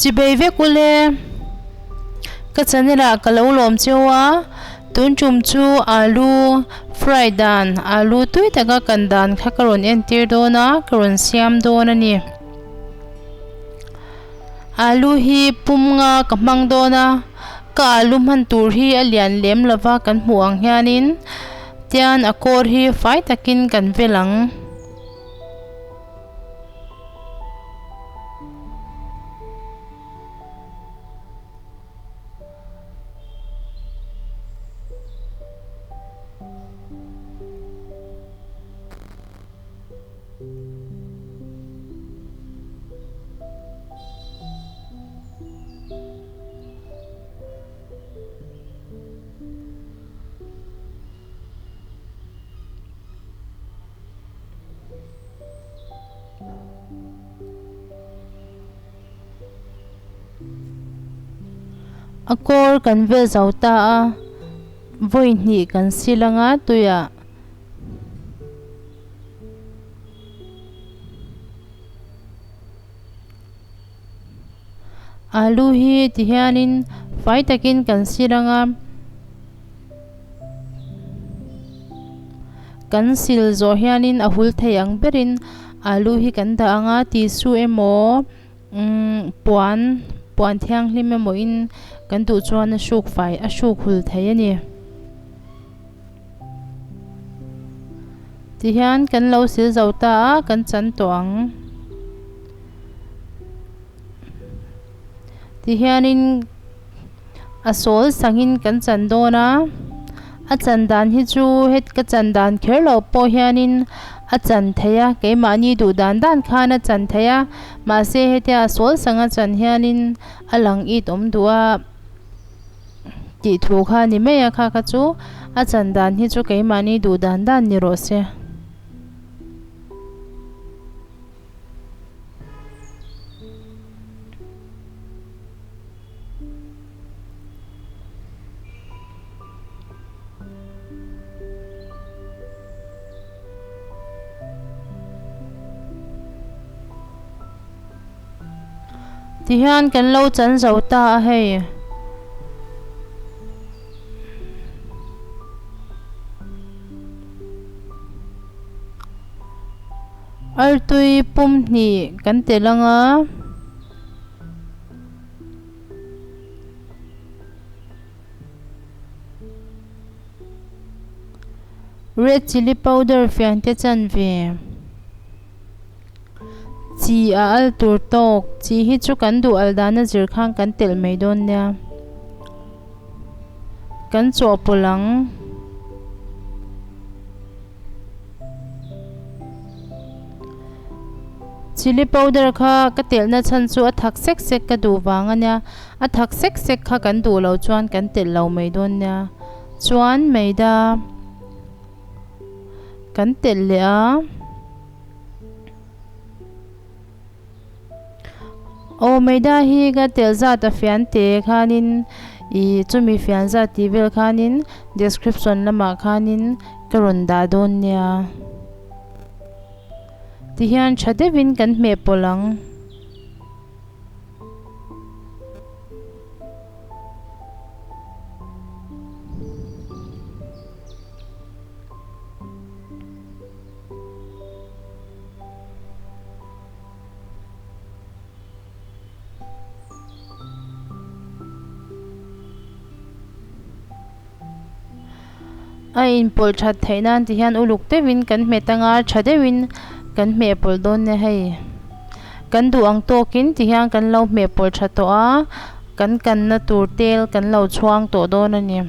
Chibei vek ule. Ka channel ah ka lo lawm cheu a, tun tum chu alu fry dan, alu tui taka kan dan kha ka rawn entir dawn a, ka rawn siam dawn a ni. Alu hi pum nga ka hmang dawn a, ka alu hman tur hi a lian lem lova kan hmuh ang hianin tian a kawr hi fai takin kan vel ang. A kawr kan vel zo ta a, vawi hnih kan sil anga tuiah. Alu hi ti hianin fai takin kan sil anga. Kan sil zawh hianin a hul thei ang berin alu hi kan dah ang a, tissue emaw umm puan puan thianghlim emaw in kan duh chuan a hruk fai a hruk hul thei a ni. Tihian kan lo sil zo ta a, kan chan tawh ang. Tihianin. A sawl sangin kan chan dawn a, a chan dan hi chu het ka chan dan kher loh pawh hianin a chan theih a, keimahni duh dan dan khan a chan theih a, mahse hetia a sawl sanga chan hianin a lang it awm duh a tih thu kha a ni mai a, kha kha chu a chan dan hi chu keimahni duh dan dan ni rawh se. Tihian kan lo chan zo ta a hei. Artui pum hnih kan tel ang a. Red chilli powder fian te chan ve chi a al tur tawk chi hi chu kan duh al dan a zir khan kan telh mai dawn nia kan chawhpawlh ang. Chilli powder kha ka telhna chhan chu a thak sek sek ka duh vang a nia, a thak sek sek kha kan duh loh chuan kan telh lo mai dawn nia. Chuan maida kan telh leh a. Aw maida hi ka telh zat a fian te khanin ih chumi fian zat tih vel khanin description lamah khanin ka rawn dah dawn nia. Tihian tha deuhin kan hmeh pawlh ang. A inpawlh that theih nan ti hian uluk deuhin kan hmet anga tha deuhin kan hmeh pawlh dawn nia hei kan duh ang tawkin ti hian kan lo hmeh pawlh tha tawh a kan kanna tur tel kan lo chhuang tawh dawn a ni.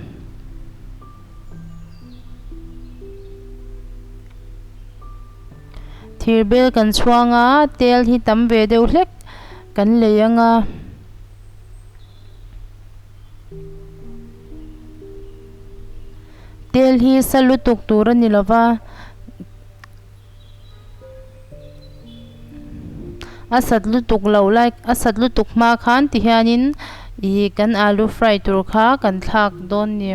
Thir bel kan chhuang a tel hi tam ve deuh hlek kan lei ang a. Tel hi sa lutuk tur a ni lo va a sat lutuk loh lai a sat lutuk hma khan ti hianin ih kan alu fry tur kha kan thlak dawn a ni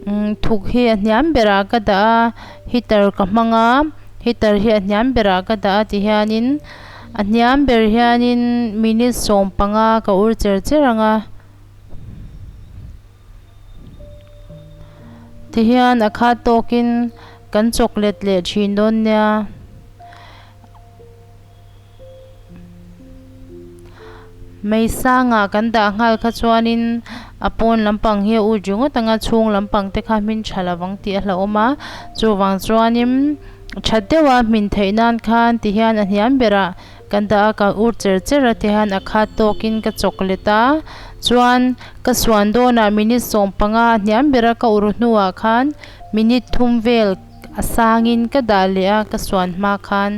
umm thuk hi a hniam berah ka dah a heater ka hmang a heater hi a hniam berah ka dah a ti hianin. A hniam ber hianin minute 15 ka ur cher cher ang a. Tihian a khat tawkin kan chawk let leh thin dawn nia. Mei sangah kan dah nghal kha chuanin a pawn lampang hi a ut ringawt ang a, chhung lampang te kha hmin tha lovang tih a hlauhawm a. Chuvang chuanin tha deuha hmin theih nan khan tihian a hniam berah kan dah a, ka ur cher cher a tihian a khat tawkin ka chawk let a. Chuan ka suan dawnah minute 15 a hniam bera ka ur hnuah khan minute thum vel a sangin ka dah leh a, ka suan hma khan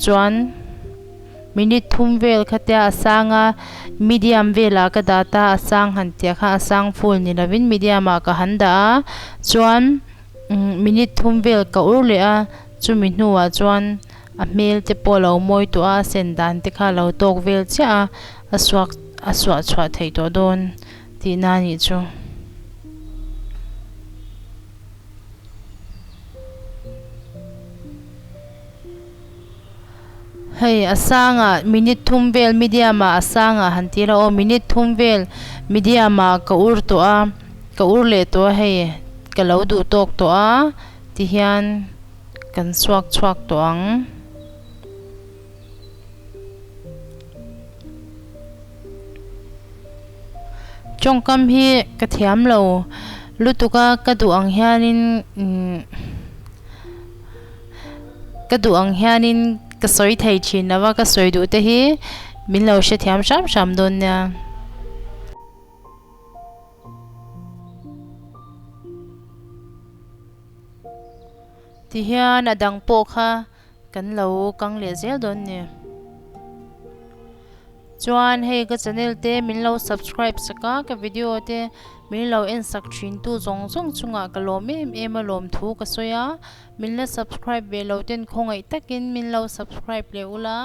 chuan minute thum vel khatia a sang a, medium velah ka dah ta a sang han tih kha a sang full ni lovin medium ah ka han dah a, chuan minute thum vel ka ur leh a, chumi hnuah chuan a hmel te pawh a lo mawi tawh a, a sen dan te kha a lo tawk vel chiah a, a suak a suah chhuah theih tawh dawn tihna a nih chu. Hei a sangah minute thum vel medium ah a sangah han ti ila aw minute thum vel medium ah ka ur tawh a ka ur leh tawh a hei ka lo duh tawk tawh a tihian kan suak chhuak tawh ang. Tawngkam hi ka thiam lo lutuk a ka duh ang hianin umm ka duh ang hianin ka sawi thei thin lo va ka sawi duh te hi min lo hrethiam hram hram dawn nia. Tihian a dang pawh kha. Kan lo kang leh zel dawn ni. Chuan hei ka channel te min lo subscribe sak a, ka video te min lo en sak thin tu zawng zawng chungah ka lawm em em a lawm thu ka sawi a. Min la subscribe ve lo ten khawngaih takin min lo subscribe leh ula.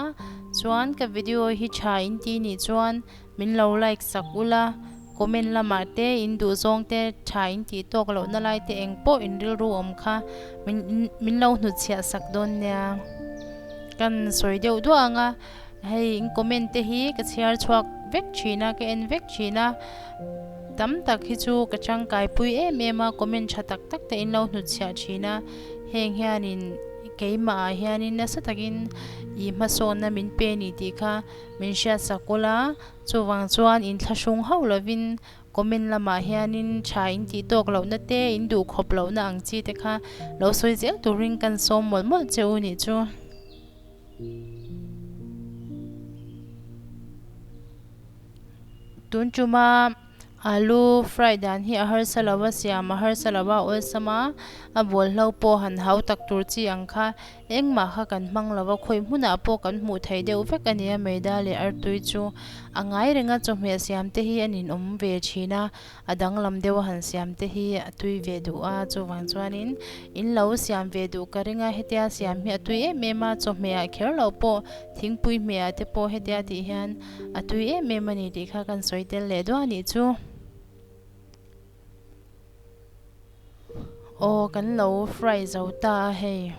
Chuan ka video hi tha in ti nih chuan Min lo like sak ula, comment lamah te in duh zawng te tha in tih tawk lohna lai te eng pawh in rilru awm kha min min lo hnutchhiah sak dawn nia. Kan sawi deuh duah ang a, hei in comment te hi ka chhiar chhuak vek thin a, ka en vek thin a, tam tak hi chu ka tangkai pui em em a, comment tha tak tak te in lo hnutchhiah thin a, heng hianin keimah ah hianin nasa takin ih hmasawnna min pe ni tih kha Min hriat sak ula, chuvang chuan inthlahrung hauh lovin comment lamah hianin tha in tih tawk lohna te, in duh khawp lohna ang chi te kha lo sawi zel turin kan sawm mawlh mawlh che u nih chu. Tun tuma Alu fry dan hi a harsa lo a, siam a harsa lo a, awlsam a, a bawlhlo pawh han hau tak tur chi ang kha engmah kha kan hmang lo a, khawi hmunah pawh kan hmuh theih deuh vek a ni a, maida leh artui chu a ngai reng a, chawhmeh siam te hi a ninawm ve thin a, a danglam deuh a han siam te hi a tui ve duh a, chuvang chuanin in lo siam ve duh ka ring a, hetia siam hi a tui em em a, chawhmeh ah kher loh pawh thingpui hmeh ah te pawh hetia tih hian A tui em em a ni tih kha kan sawi tel leh duah a nih chu. Aw kan lo fry zo ta a hei.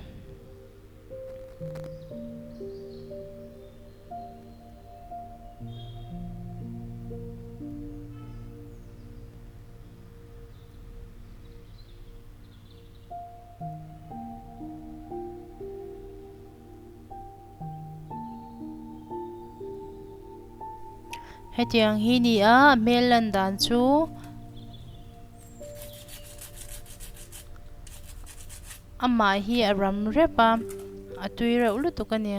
Hetiang hi ni a a hmel lan dan chu amah hi a ram rep a a tui reuh lutuk a ni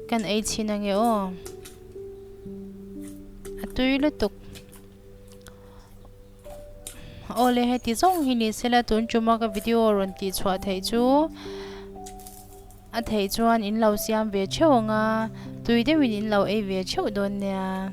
kan ei chhin ange aw a tui lutuk. Awle heti zawng hi ni sela tun tuma ka video rawn tih chhuah theih chu a theih chuan in lo siam ve theuh ang a tui deuhin in lo ei ve theuh dawn nia.